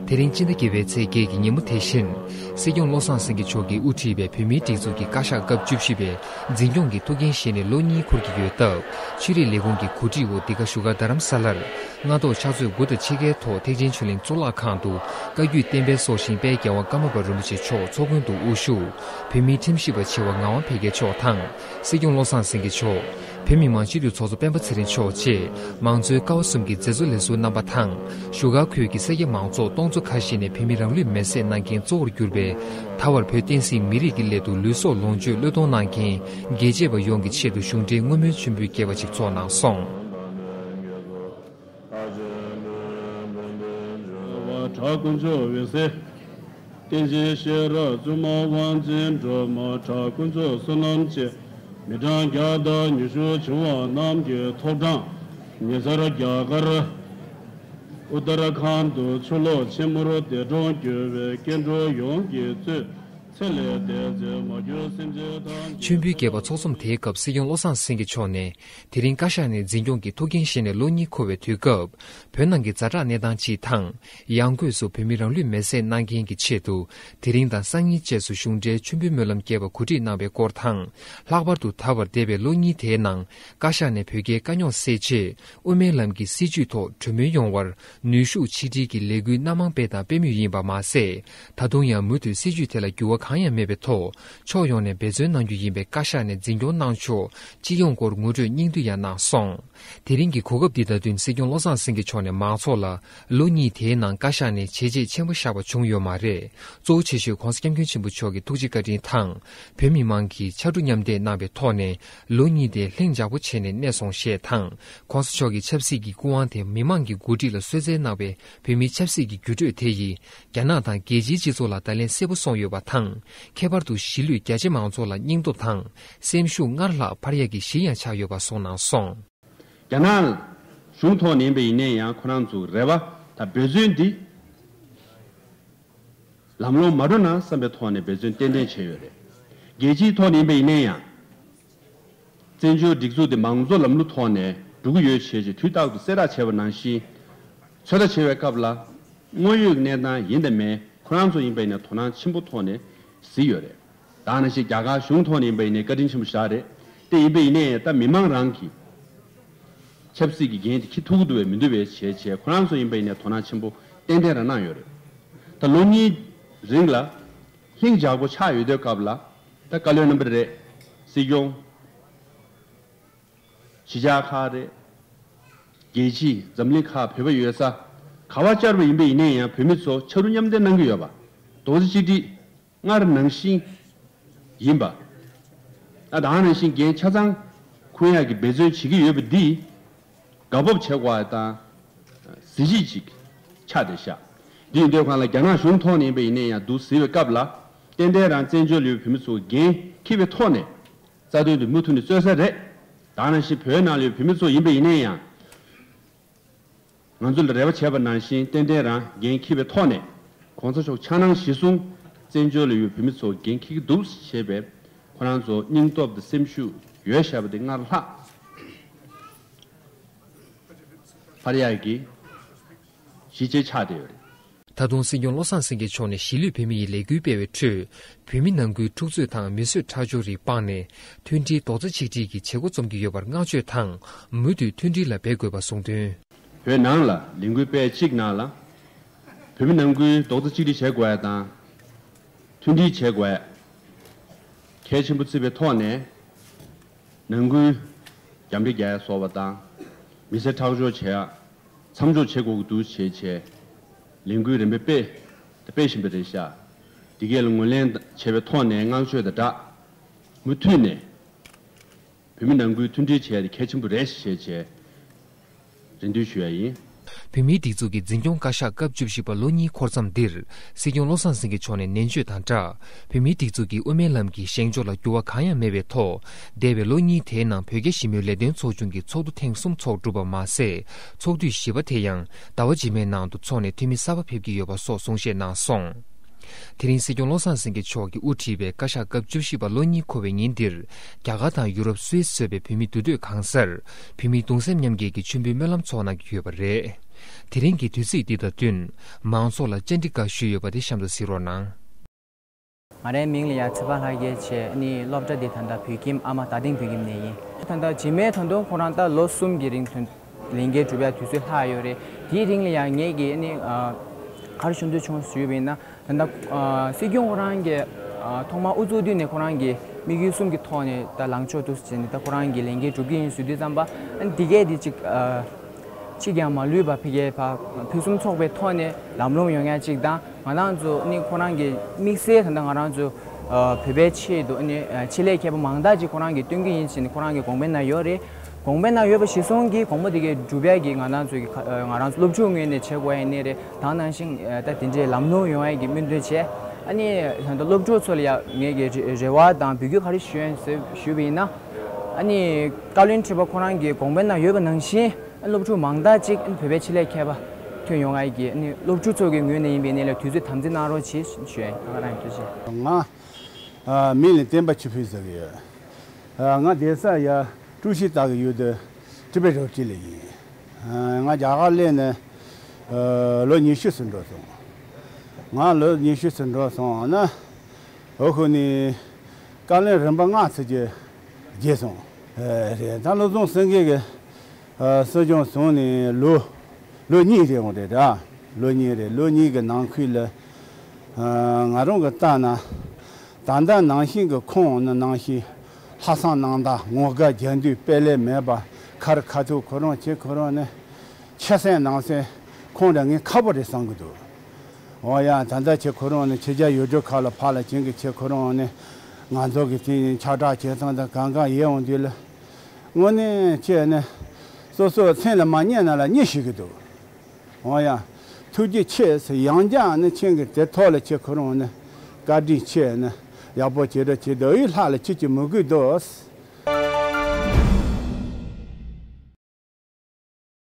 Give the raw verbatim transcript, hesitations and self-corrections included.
དེ་རིང་སྤྱི་ཟླ་བརྒྱད་པའི་ཚེས་བརྒྱད་ཀྱི་ཉིན་མོ་དེ་བཞིན། སྲིད་སྐྱོང་བློ་བཟང་སེང་གེ་མཆོག་གིས་དབུ་ཁྲིད་པའི་བོད་མིའི་སྒྲིག་འཛུགས་ཀྱི་བཀའ་ཤག་སྐབས་བཅུ་བཞི་པའི་འཛིན་སྐྱོང་གི་ཐུགས་འགན་བཞེས་ནས་ལོ་གཉིས་འཁོར་གྱི་ཡོད་སྟབས། ཆོས་རིག་ལས་ཁུངས་ཀྱི་གོ་སྒྲིག་འོག་འདི་ག་བཞུགས་སྒར་རྡ་རམ་ས་ལར། སྔ་དྲོ་ཕྱག་ཚོད་དགུ་དང་ཕྱེད་ཀའི་ཐོག་ཐེག་ཆེན་ཆོས་གླིང་གཙུག་ལག་ཁང་དུ། བཀའ་བརྒྱུད་བསྟན་པའི་སྲོག་ཤིང་དཔལ་རྒྱལ་དབང་ཀརྨ་པ་རིན་པོ་ཆེ་མཆོག་ཚོགས་མགོན་དུ་དབུ་བཞུགས། བོད་མིའི་ཁྲིམས་ཞིབ་པ་ཆེ་བ་ངག་དབང་འཕེལ་རྒྱས་མཆོག་དང་། སྲིད་སྐྱོང་བློ་བཟང་སེང་གེ་མཆོག་བོད་མི་མང་སྤྱི་འཐུས་ཚོགས་གཙོ་སྤེན་པ་ཚེ་རིང་མཆོག་བཅས་མང་གཙོའི་ཀ་བ་གསུམ་གྱི་མཛད་གཙོ་ལས་ཟུར་རྣམ་པ་དང་། བཞུགས་སྒར་ཁུལ་གྱི་སེར་སྐྱ་མང་ཚོགས་སྟོང་ཚོ་ཁ་ཤས་ནས་བོད་མི་རང་ལུས་མེར་སྲེག་གནང་མཁན་གཙོ་བོར་གྱུར་པའི་ད་བར་བོད་བསྟན་སྲིད་མི་རིགས་ཀྱི་སླད་དུ་ལུས་སྲོག་ལོངས་སྤྱོད་བློས་གཏོང་གནང་མཁན་རྒྱལ་གཅེས་པ་ཡོངས་ཀྱི་ཆེད་དུ་གཞུང་འབྲེལ་བསྔོ་སྨོན་མཆོད་འབུལ་རྒྱས་པ་ཞིག་ཚོགས་གནང་སོང་། གྲགས་དཀོན་མཆོག་འོད་ཟེར། བསྟན་འཛིན་ཤེས་རབ་བཙུན་མ་དབང་ཆེན་སྒྲོལ་མ་གྲགས་དཀོན་མཆོག་བསོད་ནམས་ཆེ། མི་གྲངས་བརྒྱ་དང་ཉི་ཤུ་བྱུང་བ་རྣམས་ཀྱི་ཐོབ་གྲངས། ཉེ་སར་རྒྱ་གར་ཨུ་ཏར་ཁཱན་དུ་ཆུ་ལོག་ཆེན་མོར་འདས་གྲོངས་གྱུར་བའི་སྐྱེ་འགྲོ་ཡོངས་ཀྱི་གཙོས་ཚེ་ལས་འདས་ཚེ་མ་གྱུར་སེམས་ཅན་ཐམས་ཅད། མཆོད་འབུལ་རྒྱས་པ་ཚོགས་འཛོམས་དེའི་སྐབས་སྲིད་སྐྱོང་བློ་བཟང་སེང་གེ་མཆོག་ནས། དེ་རིང་བཀའ་ཤག་ནས་འཛིན་སྐྱོང་གི་ཐུགས་འགན་བཞེས་ནས་ལོ་གཉིས་འཁོར་བའི་དུས་སྐབས། བོད་ནང་གི་ཛ་དྲག་གནས་སྟངས་སྤྱི་དང་། ཡང་སྒོས་སུ་བོད་མི་རང་ལུས་མེར་སྲེག་གནང་མཁན་གྱི་ཆེད་དུ། དེ་རིང་དང་སང་ཉིན་བཅས་སུ་གཞུང་འབྲེལ་མཆོད་འབུལ་སྨོན་ལམ་རྒྱས་པ་གོ་སྒྲིག་གནང་བའི་སྐོར་དང་། ལྷག་པར་དུ་ད་བར་འདས་པའི་ལོ་གཉིས་དེའི་ནང་། བཀའ་ཤག་ནས་བོད་རྒྱའི་དཀའ་རྙོག་སེལ་ཆེད། དབུ་མའི་ལམ་གྱི་སྲིད་བྱུས་ཐོག་གྲོས་མོལ་ཡོང་བར། ནུས་ཤུགས་ཆིག་སྒྲིལ་གྱིས་ལས་འགུལ་སྣ་མང་སྤེལ་དང་སྤེལ་མུས་ཡིན་པ་མ་ཟད། ད་དུང་ཡང་མུ་མཐུད་སྲིད་བྱུས་དེ་ལ་འགྱུར་བ་གང་ཡང་མེད་པའི་ཐོག་ཕྱོགས་ཡོངས་ནས་འབད་བརྩོན་གནང་རྒྱུ་ཡིན་པའི་བཀའ་ཤག་ནས་འཛིན་སྐྱོང་གནང་ཕྱོགས་སྤྱི་ཡོངས་སྐོར་ངོ་སྤྲོད་སྙིང་བསྡུས་ཡང་གནང་སོང་། དེ་རིང་གི་གོ་སྐབས་འདི་དང་བསྟུན་སྲིད་སྐྱོང་བློ་བཟང་སེང་གེ་མཆོག་ནས་མང་ཚོགས་ལ་ལོ་གཉིས་དེའི་ནང་བཀའ་ཤག་ནས་བྱས་རྗེས་ཆེན་པོ་བཞག་པ་བྱུང་ཡོད་མ་རེད། གཙོ་བོ་ཆེ་ཤོས་༧གོང་ས་༧སྐྱབས་མགོན་ཆེན་པོ་མཆོག་གི་ཐུགས་རྗེ་བཀའ་དྲིན་དང་། བོད་མི་མང་གིས་ཕྱར་གྲུ་མཉམ་འདེགས་གནང་བའི་ཐོག་ནས་ལོ་གཉིས་དེ་ལྷིང་འཇགས་པོ་བྱས་ནས་གནས་སོང་ཞེས་དང་། ༧གོང་ས་མཆོག་གི་ཆབ་སྲིད་ཀྱི་སྐུ་དབང་དེ་མི་མང་གི་འགོ་ཁྲིད་ལ་གསོལ་སྩལ་གནང་བའི་བོད་མིའི་ཆབ་སྲིད་ཀྱི་འགྱུར་འགྲོས་དེ་ཡིས། རྒྱ་ནག་དང་རྒྱལ་སྤྱིའི་སྤྱི་ཚོགས་ལ་ད་ལན་གསལ་པོ་སོང་ཡོད་པ་དང་། ཁྱད་པར་དུ་གཞིས་ལུས་རྒྱ་ཆེ་མང་ཚོགས་ལ་སྙིང་སྟོབས་དང་། སེམས་ཤུགས་སྔར་ལྷག་འཕར་ཡག་གི་གཞི་ཡང་ཆགས་ཡོད་པ་གསུངས་གནང་སོང་། རྒྱ་ནག་གཞུང་ཐོག་ནས་ཡིན་པ་ཡིན་ན་ཡང་ཁོ་རང་ཚོའི་རེ་བ་དང་འབད་བརྩོན་འདི་ལམ་ལྷོང་མ་འགྲོ་ན་བསམ་པའི་ཐོག་ནས་འབད་བརྩོན་ཏན་ཏན་བྱས་ཡོད་རེད། རྒྱལ་སྤྱིའི་ཐོག་ནས་ཡིན་པ་ཡིན་ན་ཡང་། བཙན་བྱོལ་སྒྲིག་འཛུགས་དེ་མང་གཙོ་ལམ་ལུགས་ཐོག་ནས་འགྲོ་གི་ཡོད་བྱས་ཅིག་དུས་རྟག་ཏུ་གསལ་བསྒྲགས་བྱས་པ་ནང་བཞིན། ཚོད་ལྟ་བྱེད་པའི་སྐབས་ལ་དངོས་ཡོད་ཀྱི་གནས་སྟངས་ཡིན་དང་མིན་ཁོ་རང་ཚོ་ཡིན་པ་ཡིན་ན་དོ་སྣང་ཆེན་པོ་ཐོག་ནས་གཟིགས་ཡོད་རེད། ད་ནང་བཞིན་རྒྱ་གར་གཞུང་ཐོག་ནས་ཡིན་པ་ཡིན་ནའི་བཀའ་དྲིན་ཆེན་པོ་བཞག་རེད། དེ་ཡིན་པ་ཡིན་ནའི་ད་མི་མང་རང་གི་ཆབ་སྲིད་ཀྱི་འགན་དེ་འཁྱེར་ཐུབ་ཀྱི་འདུག་བས་མི་འདུག་བས་བྱས་བྱས་ཁོ་རང་ཚོ་ཡིན་པ་ཡིན་ནའི་དོ་སྣང་ཆེན་པོ་ཏན་ཏན་རང་གནང་ཡོད་རེད། ད་ལོ་གཉིས་རིང་ལ་ལྷིང་འཇགས་པོ་ཆགས་ཡོད་དུས་སྐབས་ལ་ད་བཀའ་བློན་རྣམ་པ་རེད། སྲིད་སྐྱོང་། གཞིས་ཆགས་ཁག་རེད། རྒྱལ་སྤྱི་འཛམ་གླིང་ཁག་བོད་པ་ཡོད་ས་ག་བ་བཅར་བ་ཡིན་པ་ཡིན་ན་ཡང་བོད་མི་ཚོ་ཕྱར་གྲུ་མཉམ་འདེགས་གནང་གི་ཡོད་པ། རྡོག་རྩ་གཅིག་སྒྲིལ་སྔར་ནང་བཞིན་ཡིན་པ། ད་ད་ག་ནང་བཞིན་འགན་ཆ་ཚང་འཁུར་ཡག་གི་འབད་བརྩོན་བྱེད་ཀྱི་ཡོད་པ་འདི་དགའ་སྤོབས་བྱེད་དགོས་པ་དང་གཟི་བརྗིད་ཅིག་ཆགས་བསྡད་ཤག་འདི་ཡིན་དུས་གང་ལ་རྒྱ་ནག་གཞུང་ཐོག་ནས་ཡིན་པ་ཡིན་ན་ཡང་འདུག་ཟེར་བའི་སྐབས་ལ་ཏན་ཏན་རང་བཙན་བྱོལ་ཡོད་བོད་མི་ཚོ་འགན་འཁྱེར་བའི་ཐོག་ནས། རྩ་དོན་དེ་མུ་མཐུད་ནས་རྩོད་ས་རེད། ད་ནང་བཞིན་བོད་ནང་ལ་ཡོད་བོད་མི་ཚོ་ཡིན་པ་ཡིན་ན་ཡང་། ང་ཚོ་ལ་རེ་བ་བྱས་པ་ནང་བཞིན་ཏན་ཏན་རང་འགན་འཁྱེར་བའི་ཐོག་ནས་གོང་ས་མཆོག་འཆར་སྣང་གཞིར་བཟུང་བཙན་བྱོལ་ལ་ཡོད་བོད་མི་ཚོ་འགན་འཁྱེར་གྱི་འདུག་ཞེས་པའི་ཁོ་རང་ཚོ་སྙིང་སྟོབས་དང་སེམས་ཤུགས་ཡོད་བཤད་པ་དེ་སྔར་ལྷག་འཕར་ཡག་གི་གཞི་བྱས་ཆགས་བསྡད་ཡོད་རེད། ད་དུང་སྲིད་སྐྱོང་བློ་བཟང་སེང་གེ་མཆོག་ནས་གཞིས་ལུས་བོད་མི་ཡི་ལས་འགུལ་སྤེལ་བའི་ཁྲོད། བོད་མི་ནང་ཁུལ་འཁྲུག་རྩོད་དང་མི་གསོད་ཁྲག་སྦྱོར་རིགས་སྤངས་ནས། མཐུན་སྒྲིལ་རྡོག་རྩ་གཅིག་སྒྲིལ་གྱི་བྱེད་སྒོ་རྩོམ་གྱི་ཡོད་པར་བསྔགས་བརྗོད་དང་། མུ་མཐུད་མཐུན་སྒྲིལ་ལ་འབད་དགོས་པ་གསུངས་དོན། བོད་ནང་ལ་ལས་འགུལ་སྤེལ་གཅིག་ནང་ལ། བོད་མི་ནང་ཁུལ་རྡོག་རྩ་གཅིག་སྒྲིལ་བྱེད་དགོས་ཡ་དང་། མཐུན་སྒྲིལ་བྱེད་དགོས་ཡ། གལ་ཆེན་པོ་བརྩི་བའི་ཐོག་ནས། ནང་ཁུལ་རྒྱབ་འདྲེ་རྒྱག་ཡ་སོགས་པ་དང་། མི་སེར་ཁྲག་སྦྱོར་བྱེད་ཡ། མཚམས་འཇོག་བྱེད་དགོས་ཀྱི་འདུག་ཞེས་བྱས། ལས་འགུལ་རིམ་པས་སྤེལ་དང་སྤེལ་བཞིན་པ་རེད་ཤག་འདི་གས་ལ་ངོས་ལེན་བྱས་པའི་ཐོག་ནས་བསྔགས་བརྗོད་དང་སྦྲགས། མུ་མཐུད་ནས་བོད་མི་ནང་ཁུལ་མཐུན་སྒྲིལ་བྱས་ཏེ་གལ་ཆེན་པོ་རེད་ཞེས་བྱས་རེ་འདུན་ཞུ་ཡ་ཡིན། བོད་མིའི་སྒྲིག་འཛུགས་ཀྱི་འཛིན་སྐྱོང་བཀའ་ཤག་སྐབས་བཅུ་བཞི་པ་ལོ་གཉིས་འཁོར་མཚམས་འདིར་སྲིད་སྐྱོང་བློ་བཟང་སེང་གེ་མཆོག་ནས་ནན་བརྗོད་དང་སྦྲགས། བོད་མིའི་སྒྲིག་འཛུགས་ཀྱི་དབུ་མའི་ལམ་གྱི་བཞེངས་ཕྱོགས་ལ་འགྱུར་བ་གང་ཡང་མེད་པའི་ཐོག་འདས་པའི་ལོ་གཉིས་དེའི་ནང་བོད་རྒྱ་ཞི་མོལ་ལས་དོན་ཚོགས་ཆུང་གི་ཚོགས་འདུ་ཐེངས་གསུམ་ཚོགས་གྲུབ་པ་མ་ཟད། ཚོགས་དུས་བཞི་པ་དེ་ཡང་ཟླ་བ་རྗེས་མའི་ནང་དུ་འཚོགས་ནས་འཐུས་མི་གསར་པ་ཕེབས་ཀྱི་ཡོད་པ་སོགས་གསུང་བཤད་གནང་སོང་། དེ་རིང་སྲིད་སྐྱོང་བློ་བཟང་སེང་གེ་མཆོག་གིས་དབུ་ཁྲིད་པའི་བཀའ་ཤག་སྐབས་བཅུ་བཞི་པ་ལོ་གཉིས་འཁོར་བའི་ཉིན་འདིར། རྒྱ་གར་དང་ཡུ་རོབ་སུད་སི་བཟོས་པའི་བོད་མི་འདུས་སྡོད་གང་སར། བོད་མིའི་གདུང་སེམས་མཉམ་སྐྱེད་ཀྱི་མཆོད་འབུལ་སྨོན་ལམ་འཚོགས་གནང་གི་ཡོད་པ་རེད། དེ་རིང་གི་དུས་ཚིགས་འདི་དང་བསྟུན། མང་ཚོགས་ལ་བཅར་འདྲི་བཀའ་ཞུས་ཡོད་པ་དེ་གཤམ་དུ་གཟིགས་རོགས་གནང་། ང་རའི་མིང་ལ་ཡ་ཚེ་དཔག་ལྷ་རྒྱལ་བྱས། ཨ་ནི་སློབ་གྲྭ་འདི་ད་ལྟ་བོད་ཁྱིམ་ཨ་མ་རྡ་སྟེང་བོད་ཁྱིམ་ནས་ཡིན། ད་ལྟ་རྗེས་མའི་ད་དུང་ཁོ་རང་ད་ལོ་གསུམ་གྱི་རིང་དུ་ལས་འགན་སྒྲུབ་ཡ་དུས་ཚོད་ལྷག་ཡོད་རེད། དེའི་རིང་ལ་ཡ་ངེད་ཀྱིས་ཨ་ནི་ཨ་ག་རེ་ཞུ་འདོད་བྱུང་ཞུས་པ་ཡིན་ན། ད་ལྟ་ཨ་སྲིད་སྐྱོང་ཁོ་རང་གིས་ཨ་ཐོག་མར་དབུ་ཚུགས་དུས་ནས་ཁོ་རང་གིས་དམིགས་ཡུལ་གསུམ་གྱི་ཐོག་ནས་ད་ལངས་ཕྱོགས་འདུག་ཟེར་ནས་ད་ཁོ་རང་གིས་ལས་འགན་སྒྲུབ་ཀྱི་ཡིན་ཟེར་དུས་ཙམ་པ། ཨ་ནི་འདི་གས་འདི་གཅིག་ཨ་གཅིག་ཀྱང་མ་ལུས་པ་ཕ་གིའི་ཕ་ཕུན་སུམ་ཚོགས་པའི་ཐོག་ནས་ལམ་ལྷོང་ཡོང་ཡ་གཅིག་དང་། ང་རང་ཚོ་ནི་ཁོ་རང་གི་དམིགས་བསལ་ད་ལྟ་ང་རང་ཚོ་ཨ་བོད་པའི་ཆེད་དུ་ནི་ཨ་ཆེད་ལས་མཁས་པ་མང་དག་ཅིག་ཁོ་རང་གིས་སྟོན་གྱི་ཡིན་ཟེར་ནས་ཁོ་རང་གི་དགོངས་པའི་ནང་ཡོད་རེད། དགོངས་པའི་ནང་ཡོད་པ་གཞིར་བཟུང་གིས་དགོངས་པ་དེ་གའི་སྒྲུབ་ཡ་གི་ང་རང་ཚོ་གི་ཁ་ཨ་ང་རང་ཚོ་སློབ་ཕྲུག་ངོས་ནས་བྱེད་དགོས་ཡ་ནི་རེད། དེ་ནང་བཞིན་ཨ་ད་དེ་འདྲའི་ལམ་ལྷོང་ཡོང་ཡ་གི་སྨོན་འདུན་བྱས། ཨ་ནི་ད་ལྟ་སློབ་ཕྲུག་ཚོ་ལ་ཡ་ངེད་ཀྱི་རེ་རེ་བ་དང་འབོད་སྐུལ་ག་རེ་ཞུ་ཡ་ཡིན་ཟེར་ཞུས་པ་ཡིན་ན། ཨ་ནི་བཀའ་བློན་ཁྲི་པ་ཁོ་རང་གི་དགོངས་པའི་ནང་ཡོད་པ་ནང་བཞིན། ཨ་སློབ་ཕྲུག་མང་དག་ཅིག་ཨ་བོད་པའི་ཆེད་ལས་མཁས་པ་ཐོན་ཡོང་ཡ་གི་ཨ་ནི་སློབ་ཕྲུག་ཚོ་གི་ངོས་ནས་ཡིན་པའི་གནས་ལ་དུས་ཚོད་དམ་འཛིན་གནང་རོགས་བྱེད་ཞུ་ཡ་ཡིན། ད་ག་རང་ཐུགས་རྗེ་ཆེ། ང་ཨ་མིང་ལ་བསྟན་པ་ཆོས་འཕེལ་ཟེར་གི་ཡོད། ཨ་ང་སྡོད་ས་ཡ་ཀྲུའུ་ཞི་ཏ་གི་ཡུལ་དུ་ཀྲི་པའི་རོ་ཅི་ལ་ཡིན། ཨ་ང་རྒྱ་གར་སླེབས་ནས་ཨ་ལོ་ཉི་ཤུ་ཙམ་འགྲོ་སོང་། ང་ལོ་ཉི་ཤུ་ཙམ་འགྲོ་སོང་ན། འོ་ཁོ་ནི་བཀའ་བློན་རིམ་པ་ལྔ་ཙམ་གྱི་བརྗེས་སོང་། ཨེ་རེད། ད་བློ་བཟང་སེང་གེ་གི་ཨ་སྲིད་སྐྱོང་བཟུང་ནས་ལོ་ལོ་གཉིས་རེད་འོང་རེད་ར། ལོ་གཉིས་རེད། ལོ་གཉིས་ཀྱི་ནང་ཁུལ་ལ་ཨ་ང་རང་གི་ལྟ་ན་ད་ལྟ་ནང་བཞིན་གྱི་ཁོང་ནི་ནང་བཞིན་ལྷག་བསམ་རྣམ་དག་ངོ་དགའ་རྒྱ་འདུས་དཔེ་ལས་མེད་པ། ཁ་རི་ཁ་ཐུག་ཁོ་རང་བྱེད། ཁོ་རང་ནི་ཕྱི་གསལ་ནང་གསལ་ཁོང་འདྲ་ངས་ཁག་པོ་རེད་བསམ་གྱི་འདུག། འོ་ཡ། ད་ལྟ་ཁྱེད་ཁོ་རང་ནི་ཕྱི་རྒྱལ་ཡུལ་གྲུ་ཁག་ལ་ཕར་ལ་ཕྱིན་གི། ཁྱེད་ཁོ་རང་ནི་ང་ཚོ་གི་དེ་ཁྱབ་བསྒྲགས་བྱེད་སྟངས་དང་གང་གང་ཡིན་འོང་དུས་ལ། དངོས་གནས་ཁྱེད་ནི་སོ་སོའི་མཚན་ལ་མ་བསྙད་ན་ལ་བསྙད་ཤེས་གི་འདུག། འོ་ཡ། ཐུགས་རྗེ་ཆེ་ཟེར། ཡང་བསྐྱར་ནི་ཁྱེད་ཀྱི་དེ་ཐོག་ལ་ཁྱེད་ཁོ་རང་ནི་བཀའ་དྲིན་ཆེ་ནི་ཡག་པོ་བྱེད་རོགས་བྱེད། འདི་ཡི་ལྷག་ལ་ཁྱེད་ཀྱི་མོས་གུས་འདུག།